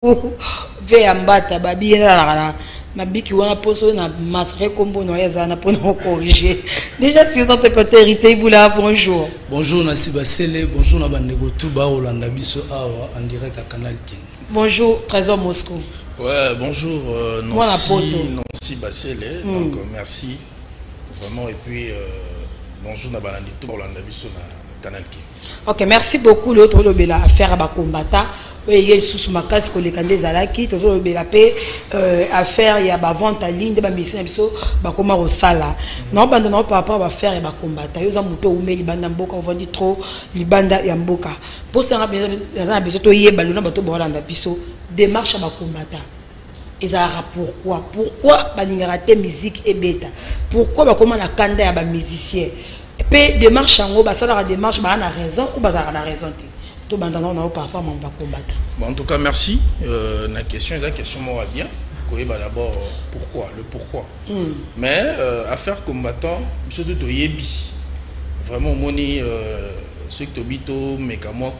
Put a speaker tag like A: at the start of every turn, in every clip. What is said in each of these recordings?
A: Ve ya mbata babi ye nazalaka na mabiki wana mposo na masre nkombo na ye aza na mpona kocorrige déjà sur notre côté. Héritier Ibula, bonjour.
B: Bonjour Nasi Basele, bonjour na bandeko tout baolanda biso awa en direct à Canal Kin.
A: Bonjour Trésor Moscou.
C: Ouais, bonjour Nancy, Nancy Basele. Donc merci vraiment et puis bonjour na balandi tout baolanda biso na Canal Kin.
A: Ok, merci beaucoup. L'autre tolobela affaire ya bacombattants oyo eye lisusu makasi koleka nde ezalaki. Tozolobela mpe affaire ya bavente en ligne nde bamusiciens na biso bakoma kosala. Naobanda nao par rapport baaffaire ya bacombattants. Yo oza moto oume libanda mboka, ovandi trop libanda ya mboka. Mposanga aza na biso toyeba lelo na bato baolanda biso, démarche ya bacombattants ezalaka pourquoi? Pourquoi balingaka te musique ebeta? Pourquoi bakoma na kanda ya bamusicien? Mpe démarche yango basalaka, démarche baa na raison ou bazalaka na raison te? Tobanda nao par rapport mambo bakombata.
C: Bon, en tout cas merci. La question eza question moko bien koyeba d'abord pourquoi, le pourquoi. Mais affaire combattant, surtout toyebi vraiment, omoni soki tobi tomeka mwa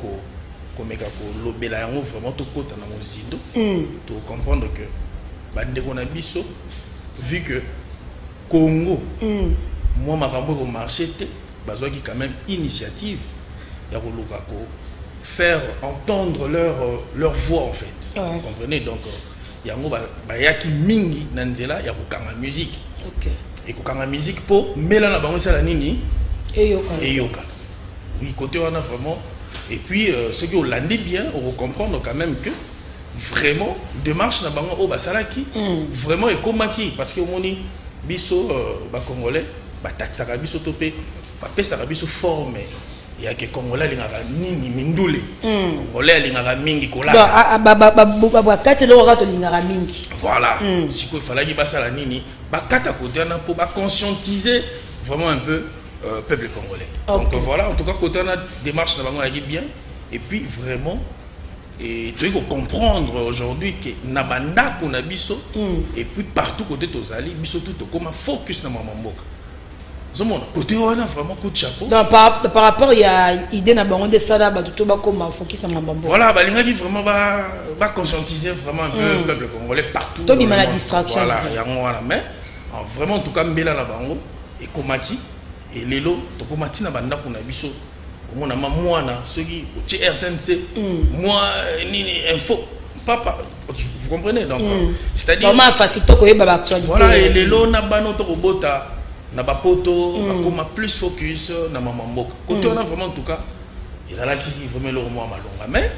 C: komeka kolobela yango vraiment, tokɔta na mozindo, tocomprendre que bandeko na biso, vu que Congo mwa makambo ekomarche te, bazwaki quand même initiative ya koluka ko faire entendre leur voix en fait. Vous comprenez? Donc yango bayaki mingi na nzela ya kokanga musique. Ekokanga musique mpo mbela na bango esala nini?
A: Eyokana.
C: Eyokana, oui, côté wana vraiment. Et puis soki olandi bien, okocomprendre quand même que vraiment démarche na bango oyo basalaki vraiment ekomaki, parce que omoni biso bacongolais bataxaka biso to mpe bapesaka biso forme ya ke Congolais alingaka nini? Mindule. Congolais alingaka mingi kolata.
A: Bakati eloko kaka tolingaka mingi.
C: Voilà. Sikoyo efalaki basala nini? Bakata kote wana mpo baconscientiser vraiment un peu peuple congolais. Donc voilà, en tout cas côté wana démarche na bango ayaki bien. Et puis vraiment, et toyei kocomprendre aujourd'hui ke na bandako na biso et puis partout côté tozali, biso tout tokóma focus na mama mboka. Ozomona côté wana vraiment coup de chapeau.
A: Donc par rapport ya idée na bango nde esala bato to bakóma focus na mambo mboka.
C: Voilà, balingaki vraiment baconscientiser vraiment un peu peuple congolais partout.
A: Tobima na distraction.
C: Voilà, yango wana. Mais vraiment, en tout cas mbela na bango ekomaki elelo tokóma ntina bandako na biso. Omona ma mwana soki otie RTNC mwa nini info papa, vous comprenez? Donc c'est-à-dire
A: vraiment facilité koyeba baactualité.
C: Voilà, elelo na bano tokobota na bapoto bakoma plus focus na mama mboka. Côté wana vraiment, en tout cas ezalaki vraiment eloko mwa malonga. Mais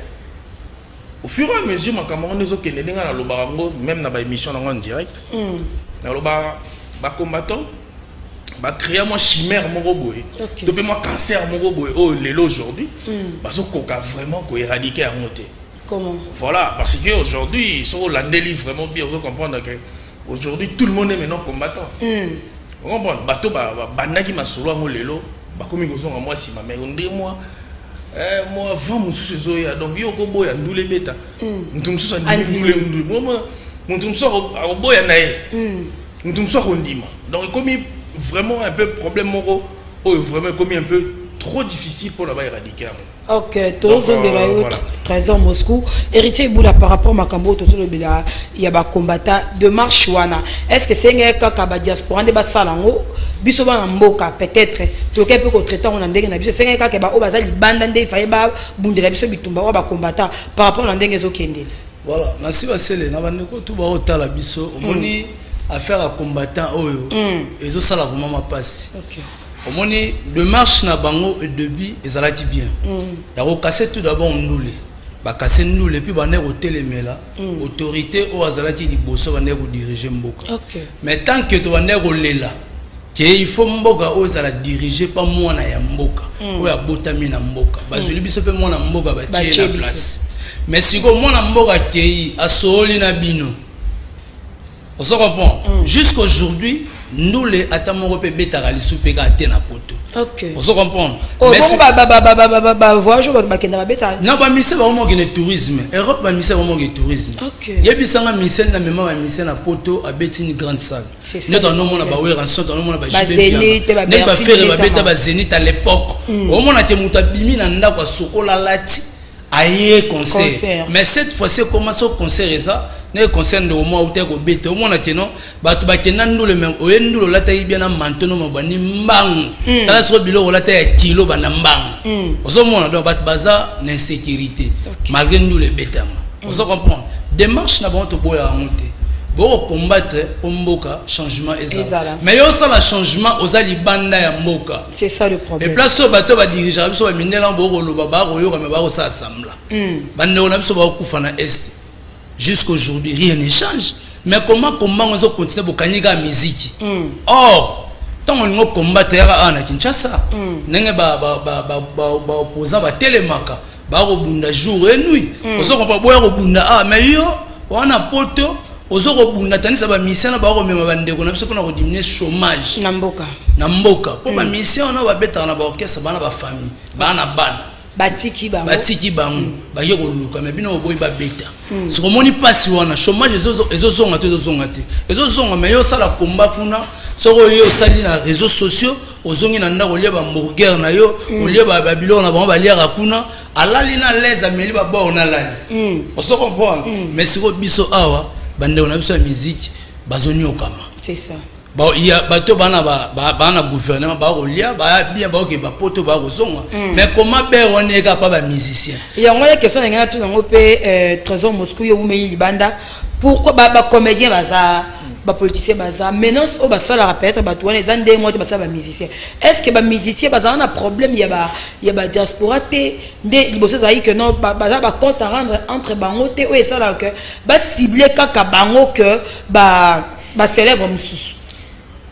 C: au fur et à mesure makambo yango nde ezokende, ndenge nalobaka yango même na baémission nango en direct, nalobaka bacombattant bacréa mwa chimère moko boye to mpe mwa cancer moko boye oyo lelo aujourd'hui bazokoka vraiment koéradiquer yango te.
A: Comment?
C: Voilà, parce que aujourd'hui soki olandeli vraiment bien, ozo comprendre que aujourd'hui tout le monde est maintenant combattant. Ocomprendre, bato babandaki masolo yango lelo bakomi kozonga mwa nsima, mais onde mwa vent mosusu ezoya. Donc yo okoboya ndule ebeta, moto mosusu andimi ndule, ndule moto mosusu akoboya na ye, moto mosusu akondima. Donc ekomi vraiment un peu problème moko oyo vraiment ekomi un peu trop difficile mpona baéradiquer yango.
A: Ok, tozongela yo Trésor Moscou. Héritier Ibula, par rapport makambo oyo tozolobela ya bacombattant, démarche wana, est ce que esengeli kaka badiaspora nde basala yango? Biso bana mboka peut-être tokoki mpe kotraiter yango na ndenge na biso. Esengeli kaka baoyo baza libanda nde ifaye babundela biso bitumba oyo bacombattant par rapport na ndenge ezokendela?
B: Voilà, nasi basele na bandeko tu baotala biso. Omoni affaire ya combattant oyo ezosala vraiment mapasi. Omoni démarche na bango au début ezalaki bien ya kokase tout d'abord ndule, bakase ndule, puis bande kotelemela autorité oyo azalaki liboso, bande kodiriger mboka. Mais tant que tobande kolela ke il faut mboka oyo ezala dirigé pa mwana ya mboka oyo abotami na mboka, bazwili biso mpe mwana mboka batie na place. Mais sikoyo mwana mboka akei asooli na bino, ozo comprendre? Jusqu'aujourd'hui ndule ata moko mpe ebetaka lisu mpe kaka te na poto. Ozo comprendre?
A: Bavoyage bato bakenda babeta.
B: Na bamise bakomokende tourisme Europe, bamise bakomokende tourisme. Yebisanga mise na mema bamise na poto abeti une grande salle nde tonomona baWerrason, tonomona nde baFerre babeta baZénith à l'époque. Omona te moto abimi na ndako, asokola, alati. Aye concert. Mais cette fois-ci ekoma so concert eza ndenge concert ndeko mwa auta kobeta, omona ke non, bato bakenda ndule, me oye ndule olataki bien na manteau no bandi mbangu. Tala soko biloko olata ya kilo banda mbangu, ozomona. Donc bato baza na insécurité malgré ndule ebetama. Ozo comprendre démarche na bango, toboya yango te. Bokocombattre mpo mboka changement ezala, mais yo osala changement, oza libanda ya mboka.
A: C'est ça le problème.
B: Et place oyo bato badirigeaka biso, bamindele yango, bokoloba, bakoyoka, me bakosala semblant. Bandeko na biso bakokufa na Est jusqu'aujourd'hui, rien ne change. Mais comment kombango ezocontinue? Bokangi kaka miziki. Or ntango olingi okombattre, yaka awa na Kinshasa, ndenge baopposant batelemaka, bakobunda jour et nuit. Ozo comprendre? Boya kobunda awa, mais yo wana poto ozo kobunda. Tanisa bamusicien na bakomema bandeko na biso mpona kodiminuer chômage
A: na mboka.
B: Na mboka, mpo bamusicien wana babetaka na baorchestre, bana, bafamille, bana, bana.
A: Batiki bango.
B: Batiki bango, bake koluka, me bino oboyi babeta. Soki omoni mpasi wana, chômage ezozonga te, ezozonga te, ezozonga. Me yo osala komba kuna, soki oye osali na réseaux sociaux, ozongi na ndako, olia bahamburger na yo, olia babiloko na bango baliaka kuna, alali na l'aise, ameli babord na lali. Ozo comprendre? Mais sikoyo biso awa, bandeko na biso ya musique bazoniokama.
A: C'est ça.
B: Bato bana bana gouvernement bakolia, baya bien, bakoke bapoto, bakozonga, mais comment ber wana eka pa bamusicien?
A: Yango wana question na ngai natuna yango mpe. Trésor Moscou, yo umeli libanda, pourquoi bacomédien baza, bapoliticien baza maintenant oyo basalaka? Peut-être bato wana eza ndenge moko te basala bamusicien. Est ce que bamusicien bazala na problème ya badiaspora te? Nde liboso ezalaki ke non, baza bacompte à rendre entre bango te, oyo esalaka ke bacible kaka bango ke bacélèbre mosusu.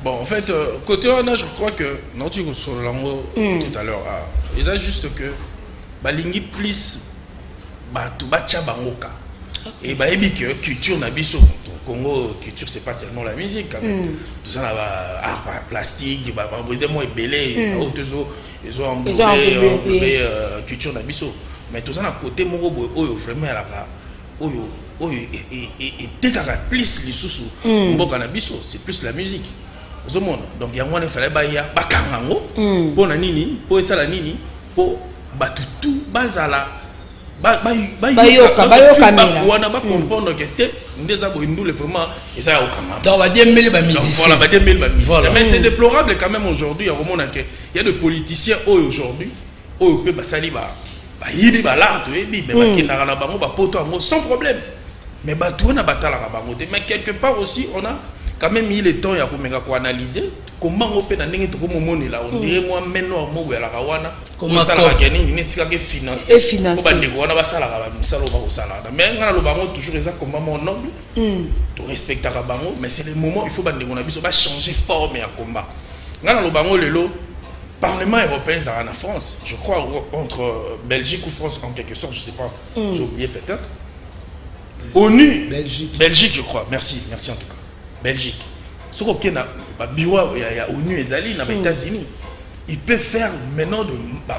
C: Bon, en fait, côté wana, je crois que nauti kosolola yango tout à l'heure, ah, eza juste que balingi plus bato batya bango ka et bayebi que culture na biso, Congo, culture, c'est pas seulement la musique quand même. Tout ça na ba art plastique, ba eza mwa ebele oyo tozo ezo englobe culture na biso. Mais toza na côté moko boye oyo vraiment elaka, oyo etekaka plus lisusu mboka na biso, c'est plus la musique, ozomona. Donc yango wana efale baya bakanga yango. Mpo na nini? Mpo esala nini? Mpo bato tu bazala
A: bayoka, bayokamela.
C: Wana bacomprendre ke te, nde eza boye, ndule vraiment eza ya kokangama.
B: Donc badiembeli bamusicien.
C: Voilà, badiembeli bamusicien. Mais c'est déplorable quand même aujourd'hui ya komona ke y a de politiciens oyo aujourd'hui oyo mpe basali bayibi balare, toyebi, mais bakendaka na bango bapoto yango sans problème, mais bato wana batalaka bango te. Mais quelque part aussi, on a quand même eu le temps ya komeka koanalyser kombango mpe na ndenge tokomomonela, on dirait mwa main noire moko ezalaka wana, osalaka nini neti kaka efinance po bandeko wana basalaka bamisala oyo bakosalaka. Mais ngai naloba yango toujours, eza combat moko noble, torespectaka bango, mais c'est le moment, il faut bandeko na biso bachanger forme ya combat. Ngai naloba yango lelo, Parlement européen ezalaka na France, je crois, entre Belgique ou France, en quelque sorte, je sais pas, j'ai oublié peut-être. ONU.
B: Belgique.
C: Belgique, je crois. Merci, merci en tout cas. Belgique. Ce qu'on a bureau ya ONU ezali na États-Unis. Il peut faire maintenant de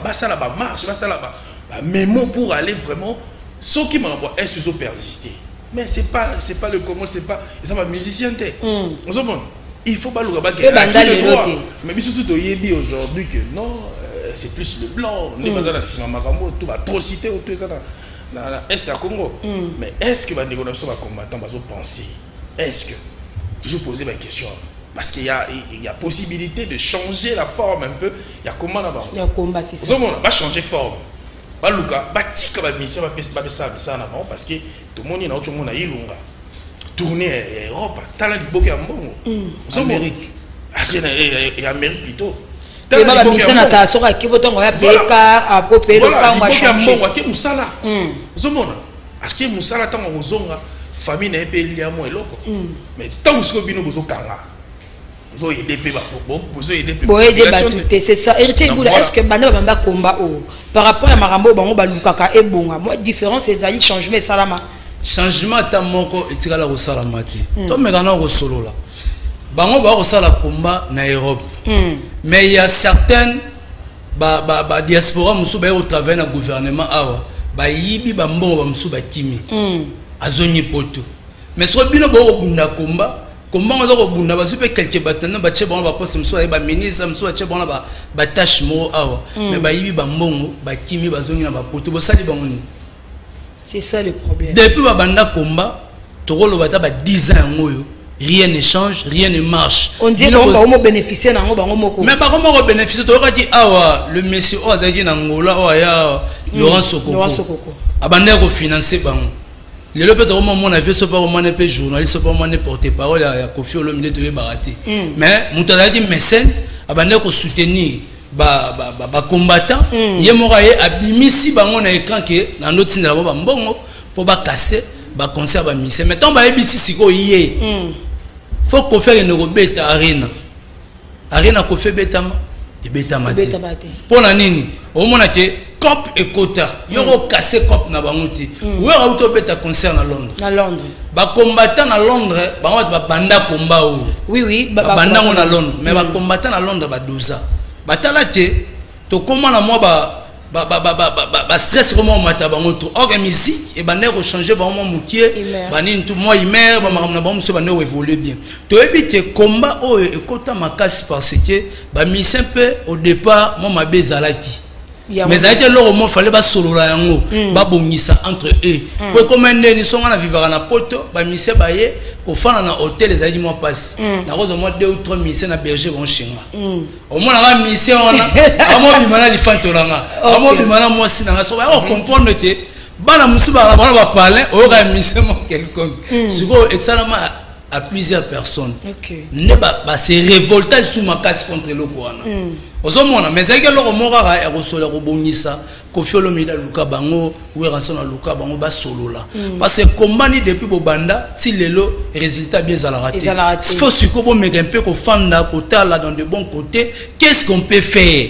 C: basala ba marche, basala ba mémo pour aller vraiment ce qui m'a est persister. Mais c'est pas le Congo, c'est pas ça ba musicien te. Il faut pas le droit. Mais surtout toyebi aujourd'hui que non, c'est plus le blanc, ne pas la sima makambo tout atrocité tout ça na est ya Congo. Mais est-ce que bandeko na biso bacombattant bazopenser? Est-ce que toujours poser ma question, parce qu'il y a possibilité de changer la forme un peu. Il y a comment là-bas?
A: Il y a combat, c'est ça.
C: Va changer forme, baluka batika bamusicien bapesa misala na bango, parce que tomoni na otomona Ilunga tournée ya Europe, tala liboke ya mbongo.
B: Amérique.
C: Ya Amérique plutôt.
A: Bamusicien na soki ake botongo ya peka akope
C: lopango ya mbongo, ake mosala, ozomona, ake mosala, ntango akozonga, famille na ye mpe elia mwa eloko. Mais ntango sikoyo bino bozokanga, bozoyede mpe, bozoyede
A: mpe. Boyede bato te, c'est ça. Héritier Ibula, est ce que banda babanda komba oyo par rapport ya makambo oyo bango balukaka ebonga, mwa différence ezali, changement esalama?
B: Changement ata moko etikala kosalama te. Tomeka na kosolola, bango bakosala komba na Europe, mais il y a certaines badiaspora mosusu baye kotravaille na gouvernement awa, bayibi bambongo, bamosusu bakimi, azongi poto. Mais soki bino bokobunda komba, kombango aza kobunda, bazwi mpe quelque bato na batie bango baposte mosusu, baye baministre mosusu, batie bango na batâche moko awa, mais bayibi bambongo, bakimi, bazongi na bapoto, bosali bango nini?
A: C'est ça le problème.
B: Depuis babanda combat, tokoloba ata ba 10 ans yango oyo, rien ne change, rien ne marche.
A: On dirait
B: Bino
A: bango bango bénéficier nango bango moko.
B: Mais bakoma kobénéficie, toyokaki awa le monsieur oyo azalaki na Ngola, oyo aya Laurent Sokoko.
A: Laurent Sokoko.
B: Abandaki kofinancer bango. Lelo mpe tokoma mona vie so mpe omona mpe journaliste mpe omona porte parole ya Kofi Olomide, toyebaka te. Mais moto azalaki mécène, abandaki kosoutenir bacombattant, ye moko aye abimisi bango na écran ke na ndo tindela bango bambongo mpo bakase baconcert, bamusicien. Mais ntango bayebisi sikoyo ye, faut Kofi akende kobeta Arena. Arena Kofi ebetama, ebetama te.
A: Ebetama te.
B: Mpo na nini? Omona ke cop ekota, yoko okase cop na bango te. Wera auti obeta concert na Londres.
A: Na Londres.
B: Bacombattant na Londres, bango bato babanda komba oyo.
A: Oui.
B: Babanda yango na Londres, mais bacombattant na Londres badoza batala te. Tokóma na mwa bastress koma omata bango to or musique ebandaki kochange bango mwa mokie.
A: Humeur.
B: Banini tu mwa humeur, bamakambo na bango mosusu ebandaki koévolue bien. Toyebi ke combat oyo ekota makasi parce que bamusicien mpe au départ mwa mabe ezalaki.
A: Yango.
B: Mais ezalaki eloko mo fale basolola yango, babongisa entre eux, po ekoma ndeni songa na vivaka na poto. Bamusicien baye kofanda na hotel, ezalaki mwa mpasi. Nakozwa mwa deux ou trois musicien na berger bonshinga, omonaka musicien wana amobima na lifanto na nga, amobima na mwasi na nga. So baya kocomprendre ke bana mosusu bana bana bapalin, oyoka musicien mo quelconque. Sikoyo esalama à plusieurs personnes nde base révolta lisusu makasi contre eloko wana ozomona. Mais ezalaki eloko moko kaka ya kosola, kobongisa. Kofi Olomide aluka bango, Werrason aluka bango, basolola, parce que kombani depuis bobanda ti lelo, résultat bien ezalaka
A: Ezalaka
B: te.
A: te.
B: Faut sikoyo bomeka mpe kofanda, kotala dans de bons côtés qu'est-ce qu'on peut faire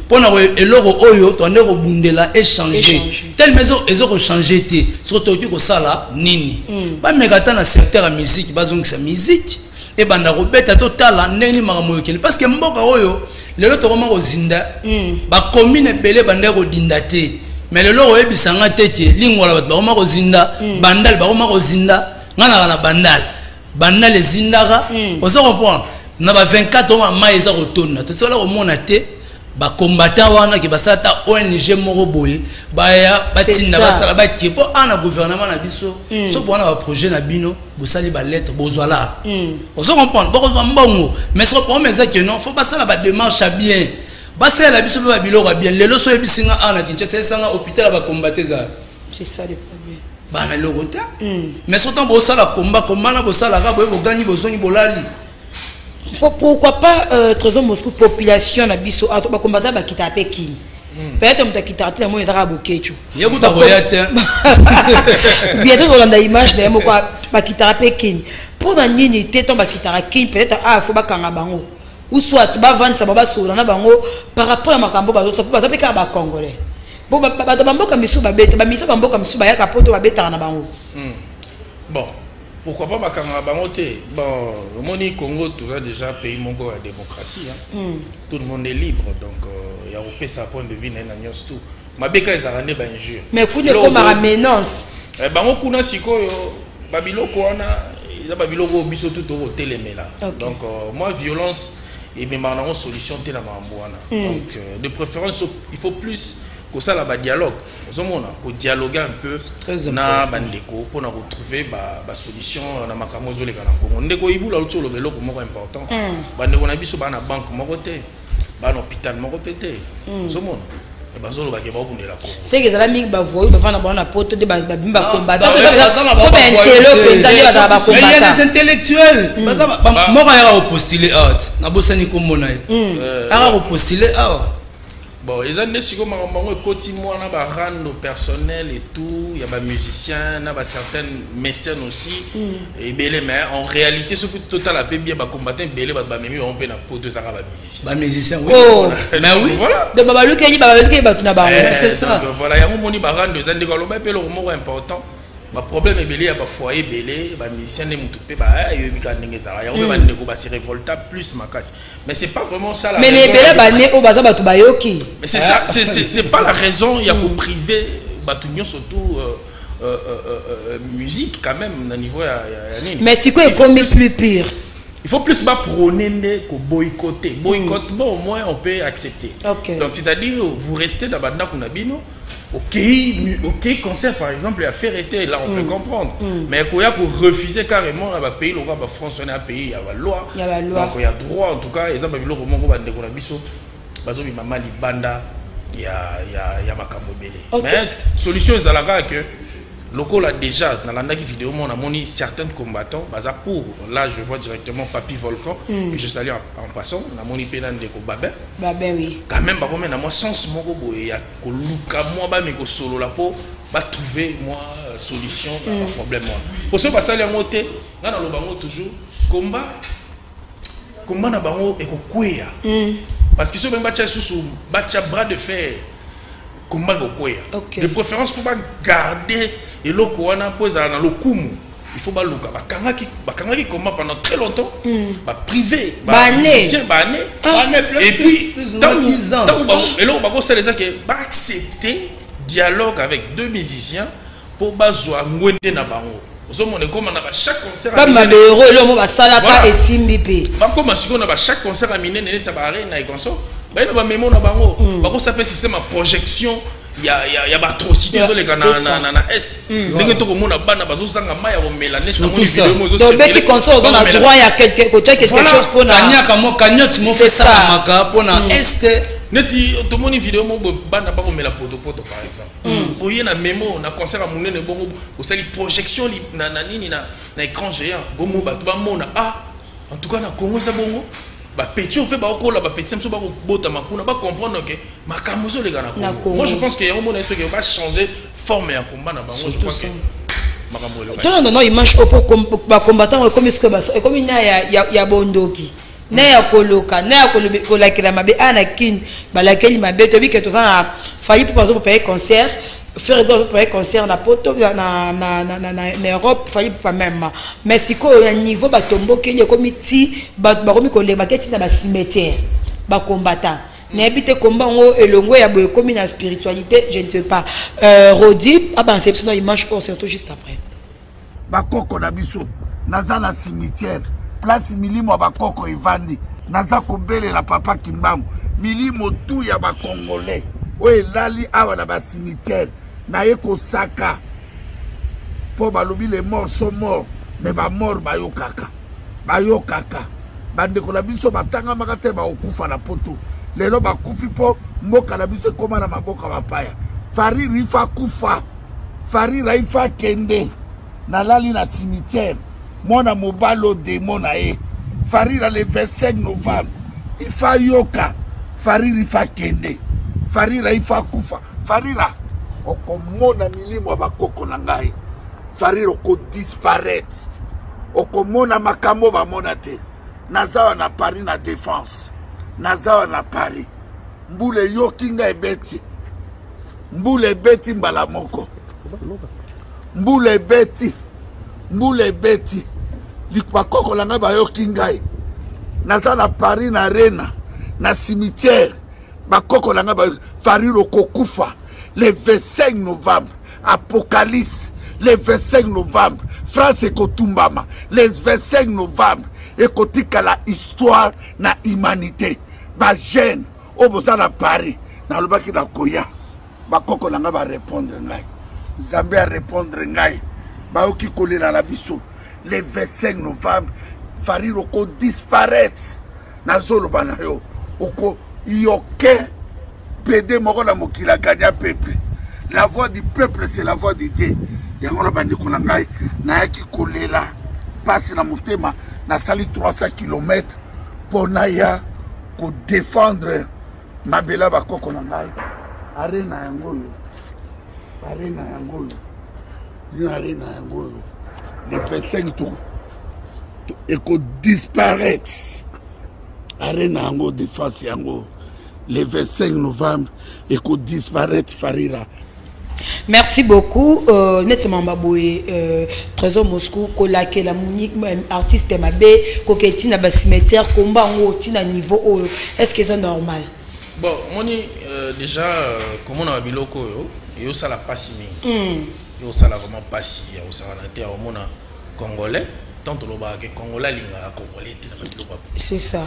B: mpona eloko oyo tobande kobundela échanger.
A: Échanger.
B: Telema ezokochange te. Soki tokoki kosala nini, bameka ata na secteur ya musique, bazongisa musique ebanda kobeta, totala ndenge nini makambo ekende, parce que mboka oyo lelo tokoma kozinda. Bacommune ebele bandaki kodinda te, mais lelo oyebisanga te ke Lingwala bato bakoma kozinda, Bandal bakoma kozinda. Nga naka na Bandal, Bandal ezindaka. Oza comprendre, na ba 24 oyo mai eza kotonda, tosala komona te bacombattant wana ke basala ta ONG moko boye, baya batinda
A: ça.
B: basala bakie mpo ana gouvernement na biso. So bwana baprojet na bino, bosali balettre, bozwa la, ozo comprendre, bokozwa mbongo. Mais soko problème eza ke non, faut basala badémarche ya bien, basalela biso mpe babiloko ya bien. Lelo so oyebisinga awa na Kinshasa, esanga hôpital ya bacombattant ezala.
A: C'est ça le problème.
B: Bana eloko te. Mais so ntango bosala komba komba na bosalaka boye, bogangi, bozongi, bolali.
A: Pourquoi pas Trésor Moscou, population na biso ato bacombattant bakitaka mpe kini, peut-être moto akitaka te na moi ezaka Bokecu.
B: Ye kuta koya te.
A: Bientôt kolanda image na ye moko. Bakitaka mpe kini, mpo na nini te? Ntango bakitaka kini, peut-être ah faut bakanga bango ou soit bavandisa bango, basolola na bango par rapport ya makambo bazosala, po baza mpe kaka bacongolais. Bo bato bamboka misusu babeta bamisa, bamboka misusu bayaka poto, babetaka na bango.
C: Bon, pourquoi pas bakanga bango te? Bon, omoni, Congo toza déjà pays moko ya démocratie, hein. Tout le monde est libre, donc ya kopesa point de vue na ye na nyonso tout. Mabe kaka ezalaka nde bainjure.
A: Mais kuna ekomaka menace.
C: Bango kuna sikoyo babiloko wana eza babiloko oyo biso tu tokotelemela. Donc moi, violence ememaka nango solution te na makambo wana. Donc de préférence, il faut plus kosala badialogue, ozomona, kodialogue un peu
B: Très
C: na
B: important.
C: bandeko mpona kotrouver basolution na makambo ezoleka na Kongo. Ndeko Ibula auti oloba eloko moko important. Bandeko na biso baa na banque moko te, baa na hôpital moko mpe te, ozomona, bazolobake baobundela Kongo.
A: Seke ezala mingi bavoyu bavanda bango na poto nde babimi bacombattant.
B: Baza na
A: to baintelo mpenza nde bazala.
B: Mais il y a des
A: bacombattant.
B: intellectuels. Moko ayaka kopostule awa ti nabosani nkombo na ye, ayaka kopostule awa.
C: Bon, eza nde sikoyo makambo yango ekoti mwana barando personnel et tout ya bamusicien na bacertaines mécènes aussi ebele. Mais en réalité, soki totala mpe bien, bacombattant ebele, bato bamemi bango mpe na poto ezaka bamusicien.
B: Bamusicien, oui.
A: Oh.
B: Mais oui.
C: Voilà.
A: Donc babalukeli bato na bango.
B: C'est ça.
C: Donc, voilà, yango moni barando eza. Ndeko aloba mpe eloko moko important: baproblème ebele ya bafoyer ebele, bamusicien nde motu mpe bayoyebi kaka ndenge ezalaka. Yango mpe bandeko base révolta plus makasi, mais c'est pas vraiment ça la
A: Mais na
C: raison.
A: ebele bane oyo baza bato bayoki.
C: Mais c'est ça, c'est pas la raison ya kopriver bato nyonso tout musique quand même na niveau ya nini.
A: Mais sikoyo ekomi plus pire.
C: Il faut plus baprôner nde ko boycotter. Boycott, bon, au moins on peut accepter. Donc c'est-à-dire vous restez dans bandako na bino. Ok, concert par exemple, à faire été, là on peut comprendre. Mais il y a refuser carrément à pays, la France, on est un pays, il y a la loi.
A: Il y a la loi.
C: Donc il y a droit en tout cas, ils ont pas biloko moko ba ndeko na biso, bazo bi mama libanda, il y a makambo ebele. Mais solution ezalaka que lokola déjà dans la vidéo mon amoni certains combattants baza pour là je vois directement Papy Volcan que je salue en passant namoni pe na ndeko Babin.
A: Babin oui.
C: Quand même ba na moi sens moko boye ya koluka moi ba meko solo la po ba trouver moi solution na problème moi. Pour ce basali yango te nga na lobango toujours combat combat na bango ekokweya. Parce que so ben ba cha susu ba cha bras de fer combat ekokweya. De préférence pour ba garder et eloko wana po ezala na lokumu il faut baluka bakangaki combat pendant très longtemps, ba privé ba musicien ba année et puis tant eloko bakosala eza ke ba accepter dialogue avec deux musiciens pour bazwa ngwende na bango. Ozomona ekoma na ba chaque concert
A: ba mabero eloko basalaka esimbi pe
C: bakoma sikoyo na ba chaque concert ya minene neti ya ba arena et consort bayina ba memo na bango bakosa pe système ya projection il y a atrocité na est ndenge to komona bana bazozanga mai ya komela neti namoni vidéo mozo
A: donc beti consort on a droit ya quelque quelque chose pona
B: kanyaka mo kanyoti mo fait ça maka pona est
C: neti tomoni vidéo mo bana bakomela poto poto par exemple oye na memo na concert ya munene bongo osali projection na nini na écran géant bongo bato bamona ah en tout cas na Congo ça bongo ba petit on peut ba kola ba petit mso ba bota makuna ba comprendre que makambo zo leka na Congo. Moi je pense que yango mona ce que va changer forme ya combat na bango, je crois que makambo eloko.
A: Tona non image opo ba combattant comme ce que ba comme na ya bondoki. Na ya koloka, na ya kolakela mabe ana kin, balakeli mabe to bi que toza na failli pour pas payer concert. Faire un concert na poto na na na na Europe failli pas même mais siko ya niveau ba tombo ke ye komi ti ba komi ko leba ke ti na ba cimetière ba combattant na habité combat ngo elongo ya boye komi na spiritualité je ne sais pas. Rodi a ben c'est image pour surtout juste après
D: ba koko na biso naza na cimetière place milimo ba koko evandi naza kobelela papa Kimbangu milimo tout ya ba congolais oyo elali awa na ba cimetière naye kosaka po balobi les morts sont morts mais ba morts bayokaka bayokaka bandeko na biso batangamaka te bakokufa na poto lelo bakufi po mboka na biso ekóma na maboka bapaya Fariri ifa kufa Farira ifa kende nalali na cimetière mwana mobalo demo na ye Farira le 25 novembre ifa yoka Fariri ifa kende Farira ifa kufa Farira okomona milimo ya bakoko na ngai Farira okodisparaître okomona makambo bamona te nazawa na Paris na défense nazawa na Paris mbula eyoki ngai ebeti mbula ebeti mbala moko mbula ebeti bakoko na ngai bayoki ngai naza na Paris na arena na cimetière bakoko na ngai bayoki Farira okokufa le 25 novembre apocalypse le 25 novembre France ekotumbama le 25 novembre ekotikala histoire na humanité ba jeune oyo boza na Paris nalobaki na koya bakoko na ngai ba répondre ngai Nzambe a répondre ngai bayoki kolela na biso le 25 novembre Farira oko disparaître nazoloba na yo oko yoke PD moko na mokili aganya peuple la voix du peuple c'est la voix de Dieu yango na bandeko na ngai nayaki kolela pasi na motema nasali 300 km mpo naya kodéfendre mabela bakoko na ngai arena yango oyo arena yango oyo yo arena yango oyo le 25 to ekodisparaître arena yango défense yango le 25 novembre ekodisparaître Farira.
A: Merci beaucoup net mamba boye Trésor Moscou kolakela artiste mabe koketi na ba cimetière combat ngo tina niveau oyo est-ce que c'est normal?
C: Bon moni déjà comment on a biloko yo yo sala pasi mingi yo sala vraiment pasi ya osala na te omona congolais tant loba ke congolais linga congolais te na biloko.
A: C'est ça.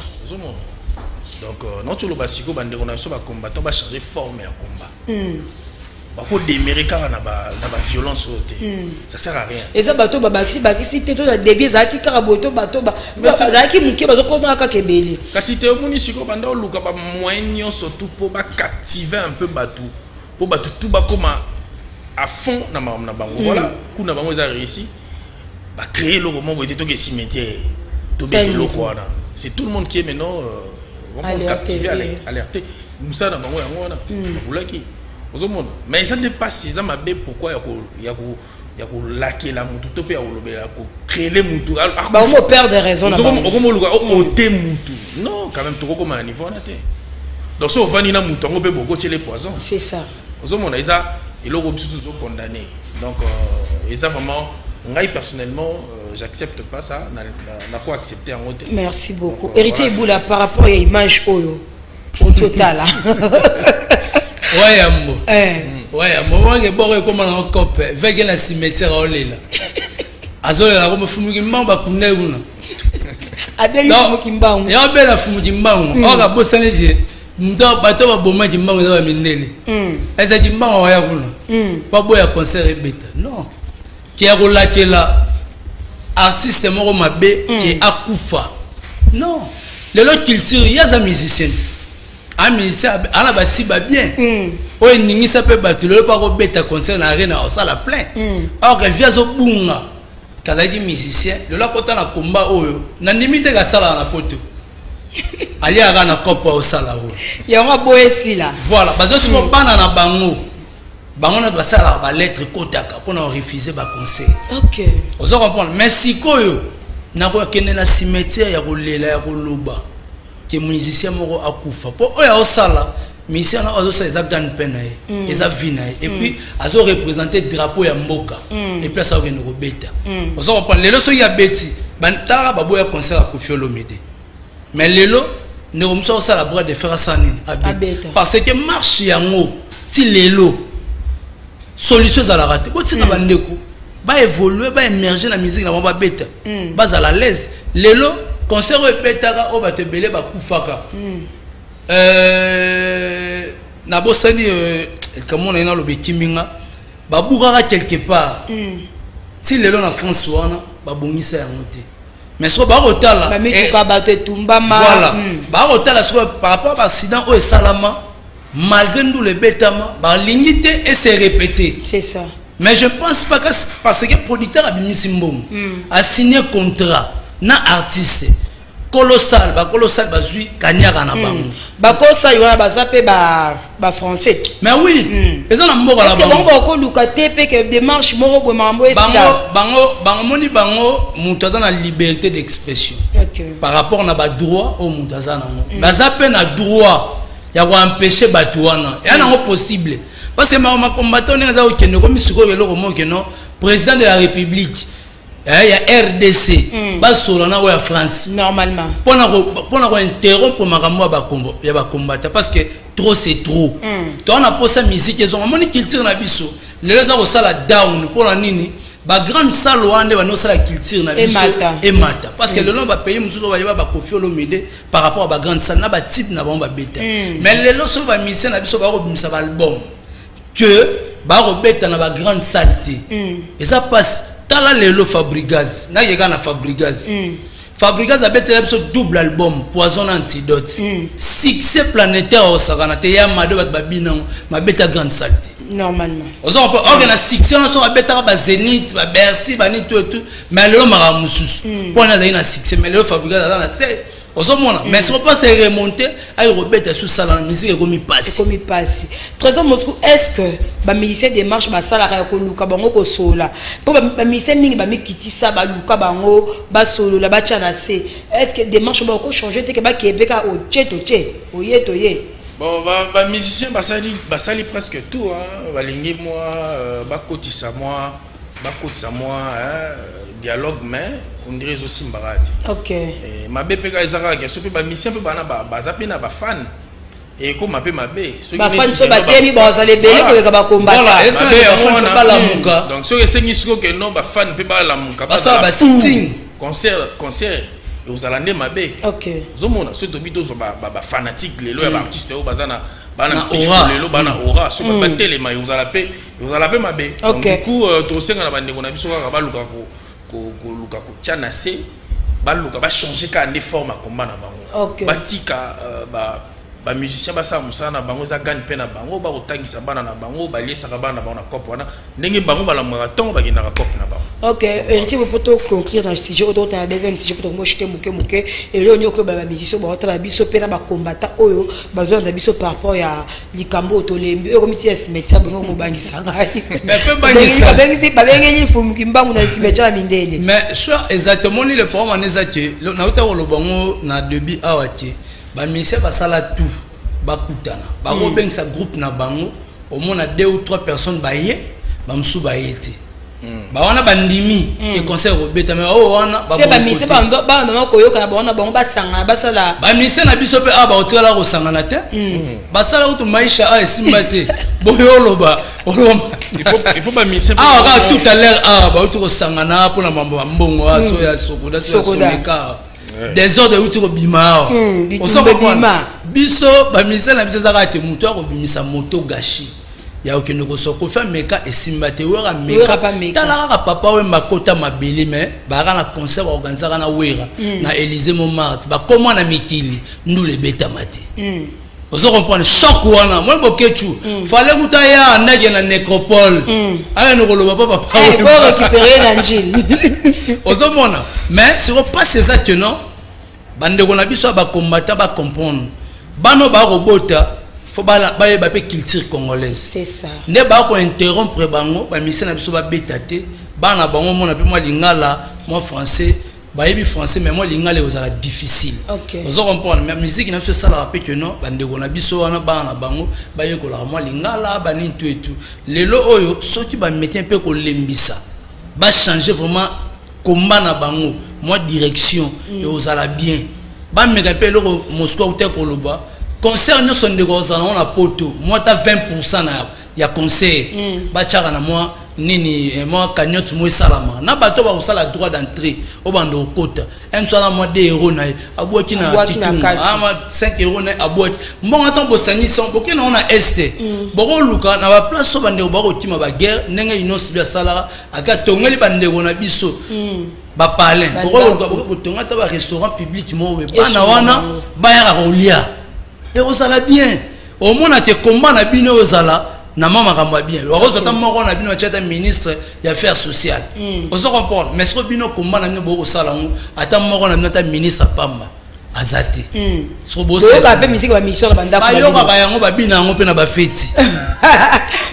C: Donc non tu loba siko bande on a so ba combattant ba changer forme ya combat. Bakodemere kaka na baviolence oyo te, ça sert à rien.
A: Eza bato babakisi bakisi te, to na début ezalaki kaka boye, to bato bazalaki moke, bazokoma kaka ebele.
C: Kasi te, omoni sikoyo banda oluka bamoyen nyonso tu mpo bacaptive un peu bato, mpo bato tu bakoma à fond na makambo na bango. Voilà, kuna bango eza réussi, bacréer eloko moko ete toke cimetière, tobeta eloko wana. C'est tout le monde qui est maintenant vraiment captivé, alerté. Mosala na bango yango wana bakulaki, ozomona. Mais eza nde mpasi, eza mabe. Pourquoi ya kolakela mutu to mpe ya kolobela, kocréer mutu?
A: Bango perdre raison.
C: Okomoluka ote mutu, non, quand même, tokokoma na niveau wana te. Donc so ovandi na mutu yango mpe bokotiele poison.
A: C'est ça.
C: Ozomona, eza eloko biso tozocondamner. Donc eza vraiment, ngai personnellement, j'accepte pas ça, nako accepter yango te.
A: Merci beaucoup. Donc, Héritier Eboula, par rapport à image oyo ototala.
B: Wayambo, wayambo wange boko ekóma nango cope veke na cimetière, aolela, azolela komo fumuki mbangu, bakunda kuna.
A: Abeli fumuki mbangu.
B: Ya obela fumuki mbangu, oka bosani je moto bato babomaki mbangu eza bamindele, ezalaki mbangu waya kuna, baboya concert ebeta. Non, ke ya kolakela artiste moko mabe ke akufa, non. Lelo culture, ye aza musicien te, amusicien ana batiba bien oyo eningisa mpe bato. Lelo mpo akobeta concert na arena, osala plein, or que vie azobunga kazalaki musicien. Lelo akota na komba oyo nandimi te, kasalaka na poto, aliaka na kopo osala oyo.
A: Yango aboya esila.
B: Voilà, bazosiko bana na bango, bango na basalaka balettre ekotaka mpona korefuser baconcert. Oza comprendre? Mais sikoyo nakokende na cimetière ya kolela, ya koloba ke musicien moko akufa, mpo oyo aosala musicien wana azosala eza gagne-pain na ye, eza vie na ye, et puis azoreprésente drapeau ya mboka, et puis asa kokende kobeta. Oza comprendre? Lelo soki abeti, talaka, baboya concert ya Koffi Olomide, mais lelo ndeko mosusu akosala bras de fer, asala nini? Abeta, parce que marche yango ti lelo solution ezalaka te. Botika bandeko baévolue, baémerge na musique na bango, babeta, bazala à l'aise. Lelo concert oyo ebetaka, oyo bato ebele bakufaka, nabosani kamona ye, naloba ekiminga, babukaka quelque part. Ti lelo na France wana babongisa yango te. Mais soki bakotala
A: bamituka bato etumbama.
B: Voilà, bakotala soki par rapport à baaccident oyo esalama, malgré ndula ebetama, balingi te ese répéter.
A: C'est ça.
B: Mais je pense pas que, parce que producteur abimisi mbongo, asigné contrat na artiste colossal, bacolossal bazwi kaniaka na bango.
A: Bakosali wana baza mpe bafrançais.
B: Mais oui, eza na mboka na
A: bango. Bakoluka te mpe ke démarche moko boye, makambo esila.
B: Bango moni, bango moto aza na liberté d'expression par rapport na badroit oyo moto aza nango, baza mpe na droit ya koempêche bato wana. Eya nango possible, parce que makombato ndenge aza kokende, komi sikoyo eloko moko keno président de la République ya RDC basola na oyo ya France.
A: Normalement.
B: Mpona kointerrompre makambo ya bakombata, parce que trop c'est trop. Toza na mposa musique ezonga. Omoni, culture na biso lelo eza kosala down. Mpona nini? Bagrande salle wana nde bandi osala culture na biso emata, parce que lelo bapays mosusu oyo bayeba baKoffi Olomide par rapport à bagrande salle na batype na bango babeta. Mais lelo soki bamusicien na biso bakobimisa baalbum que bakobeta na bagrande salle te, eza mpasi. Tala lelo Fabregas, nakeka na Fabregas. Fabregas abetela biso double album, Poison na Antidote, succès planétaire osakana te. Ya mado, bato babinango mabeta grande salle te.
A: Normalement.
B: Oza mpe oke na succès wana, soki abetaka bazénith, babercy, bani to etu. Mais lelo makambo mosusu, mpo wana azali na succès. Mais lelo Fabregas aza na se, ozomona. Mais soki mpasi remonte, ayi kobeta susala na musique, ekomi pasi.
A: Ekomi pasi. Trésor Moscou, est ce que bamusicien démarche basalaka ya koluka bango kosolola, mpo bamusicien mingi bamikitisa, baluka bango basolola, batya na se, est ce que démarche bakochange te ke bakebe kaka otie totie, oye toye?
C: Bon, bamusicien basali presque tout, hein. Balingi mwa bakotisa mwa hein, dialogue, mais on dirait ezosimbaka ti. Mabe mpe kaka eza kaka so mpe bamusicien mpe bana baza mpe na bafan, ekóma mpe mabe.
A: Bafani so batemi, bazala ebele koleka bakombata.
B: Balamuka.
C: Donc soki esengi sikoyo ke non, bafan mpe balamuka,
B: basala basitting.
C: Concert ekozala nde mabe. Ozomona, soki tobi tozwa bafanatique lelo ya baartiste oyo baza na Bana
B: Na
C: mpifo
B: aura.
C: lelo, bana aura, soki batelema, ekozala mpe mabe. Donc du coup, tosenga na bandeko na biso kaka baluka koluka kotia na se, baluka bachange kaka nde forme ya komba na bango. Batika bamusicien basala mosala na bango, eza gagne mpe na bango, bakotangisa bana na bango, baliesaka bana na bango na cope wana, ndenge bango balamukaka ntongo, bakendaka cope na bango.
A: Ok, Héritier, po to conclure na sujet oyo, totala deuxième sujet po tokomoshite moke moke. Eloko nini okoyeba bamusicien baotala biso mpe na bacombattant oyo bazolanda biso par rapport ya likambo oyo tolembi, oyo komiti ya cimetière bongo mobangisa ngai?
B: Mais mpe bangisa.
A: Babengeli fumuki mbangu na cimetière ya mindele.
B: Mais soit exactement le problème wana eza ke nauta koloba ngo na début awa ke bamusicien basala tout bakutana, bakobengisa groupe na bango, omona deux ou trois personnes baye, bamosusu baye te. Bawana bandimi ke concert kobeta, mais oyo wana
A: se bamusicien bandoma koyoka na bango na bango, basangana, basala.
B: Bamusicien na biso mpe awa bakotikala kosangana te. Basala kutu maisha awa esimba te. Boyo oloba oloba.
C: Il faut bamusicien
B: Awa kaka tout à l'heure awa bauti kosangana mpona mambo ya mbongo awa, so ya Sokoda, so ya
A: Sokoda.
B: Soneka, désordre euti kobima awa.
A: Bitumba
B: Ozo comprendre?
A: ebima.
B: Biso bamusicien na biso eza kaka te moto akobimisa moto gashi ya kokende koswa Kofi ameka, esimba te. Wera
A: Wera
B: meka.
A: pa meka.
B: Tala kaka papa Wemba, akota mabele, mais bayaka na concert baorganisaka na Wera na Élysée Montmartre, bakóma na mikili, ndula ebetama te. Ozo comprendre choc wana? Moi Bokechu fale kuta ya andaki na nécropole, akende koloba pa papa
A: Eh,
B: Wemba.
A: po récupérer na njili.
B: Ozomona? Mais siko mpasi eza ke non, bandeko na biso ya bacombattant bacomprendre, bana bakobota, fo bayeba mpe culture congolaise.
A: C'est ça.
B: Nde bakointerrompre bango, bamusicien na biso babeta te, bana bango mona mpe mwa lingala, mwa français. Bayebi français, mais mwa lingala ekozala difficile. Ozo comprendre? Mais musique na biso esalaka mpe ke non, bandeko na biso wana, bana na bango bayekolaka mwa lingala, banini tu etu. Lelo oyo soki bamétier mpe kolembisa, bachange vraiment komba na bango mwa direction, ekozala bien. Bameka mpe eloko Moscou akuta koloba, concert nyonso ndeko ozala nango na poto, mwa ata 20 na ya concert batiaka na mwa nini, mwa cagnotte mo esalama na bato bakosala droit d'entrée oyo bando kokota. Mosu ana mwa 2 euro na ye abwaki na
A: Abwaki na
B: kitunga,
A: kati.
B: Ama 5 euro na ye abwaki mbongo. Ata bosangisi yango, bokende yango na este, bokoluka na baplace oyo bandeko bakokima baguerre, ndenge Innoss'B asalaka, ake atongeli bandeko na biso bapalin.
A: Bandako.
B: Bokoluka botonga ata barestaurant public moko boye, bana
A: Esunga
B: wana
A: bango.
B: bayaka kolia, ekozala bien. Omona te komba na bino oyo ozala na mwa makambo ya bien, wakozwa ata moko na bino atia ata ministre ya affaires sociales. Ozo comprendre? Mais soki bino komba na bino bokosala yango, ata moko na bino ata ministre apamba aza te. Soki
A: Boyoka mpe musique bamission na bandako na bino.
B: Bayokaka yango, babina yango mpe na bafeti.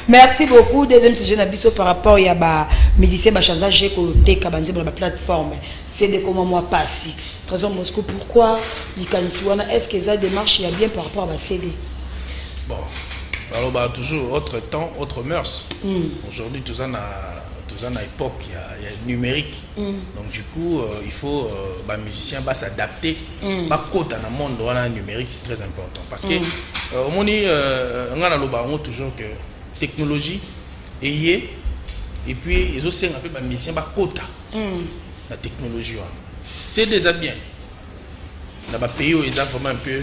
A: Merci beaucoup. Deuxième sujet na biso par rapport ya bamusicien bachange koteka banzembo na baplateforme CD, koma mwa pasi. Trésor Moscou, pourquoi likanisi wana? Est ce que eza démarche ya bien par rapport à bacd?
C: Bon, alors bah, toujours autre temps, autre mœurs. Aujourd'hui, tout ça na époque, il y a numérique. Donc du coup, il faut bah, musicien bah, s'adapter. Bah, côté dans le monde wana numérique, c'est très important. Parce que omoni, nga naloba yango toujours que technologie eye, et puis ezosenga mpe bamusicien bakota na technologie wana. C'est déjà bien na bapays oyo eza vraiment un peu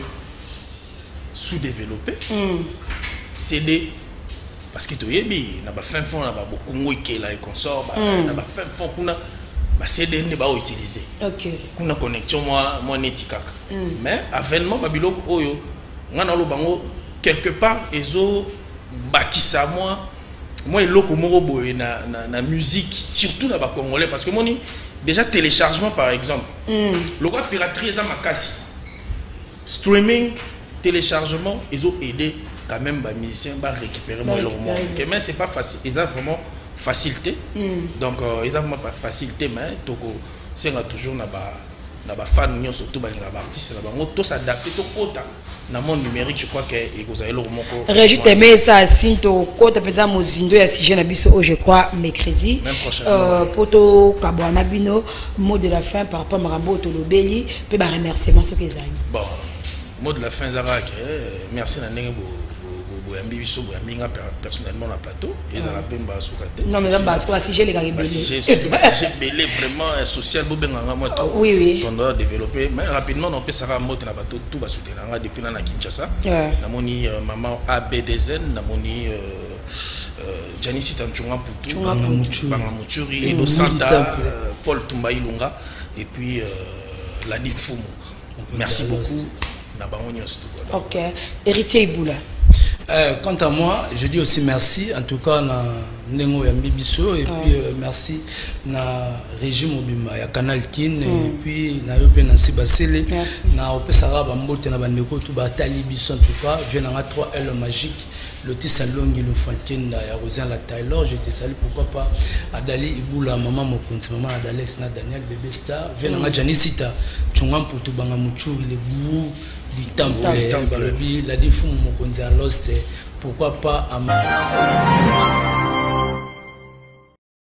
C: sous-développé, CD, parce que toyebi na bafin fond na babokongo ekela et consort, na bafin fond kuna, bacd nde baoutilize. Kuna connexion mwa neti kaka, mais avènement babiloko oyo, nga naloba bango quelque part ezobakisa mwa eloko moko boye na musique, surtout na bacongolais, parce que moni déjà téléchargement par exemple, lokwa piraterie eza makasi, streaming, téléchargement ezo aider quand même bamusicien barécupérer mwa eloko moko.
A: Barécupérer.
C: Ok, mais c'est pas facile, eza vraiment facilité. Donc eza vraiment pas facilité, mais tokosenga toujours na bafan nyonso to balingaka baartiste na bango tos'adapte, tokota na monde numérique. Je crois que ekozala eloko moko.
A: Régi Teme, eza asine, tokota mpenza mozindo ya sujet na biso oyo, je crois mercredi.
C: Même prochainement.
A: Po tokabwana na bino, mot de la fin par rapport makambo oyo tolobeli mpe baremerciement soki ezali.
C: Bon, mot de la fin ezalaka ke merci na ndenge Boyambi biso, boyambi nga personnellement na plateau. Ezala mpe mbala suka te.
A: Non, mais eza parce que basujet elekaka ebele.
C: Surtout basujet ebele vraiment social, bobenganga mwa to tondo développer. Mais rapidement, napesaka mbote na bato tout basoutenanga nga depuis na Kinshasa. Namoni mama ABDZN, namoni Janice Tanchunga Mputu, Banga Muchuri, Edo Santa, Paul Tumba Ilunga et puis Ladi Mfumu. Merci beaucoup na bango nyonso.
A: Ok, Héritier Ibula.
B: Quant à moi, je dis aussi merci, en tout cas, na ndenge oyambi biso, et puis merci na régime mobimba ya Canal Kin, et puis na yo mpe Nancy Basele. Na opesaka bambote na bandeko tu batali biso. En tout cas, vie nanga 3L magique, Lotis Alongi Lufankenda ya Rosien la Taylor, je te salue. Pourquoi pas Adali Ibula, maman mokonzi, maman Adalex na Daniel Bébé Star, vie nanga Janisita Tchunga Mputu Banga Muchuri, le gourou du temple, balobi Ladi Fumu mokonzi ya Lost, pourquoi pas am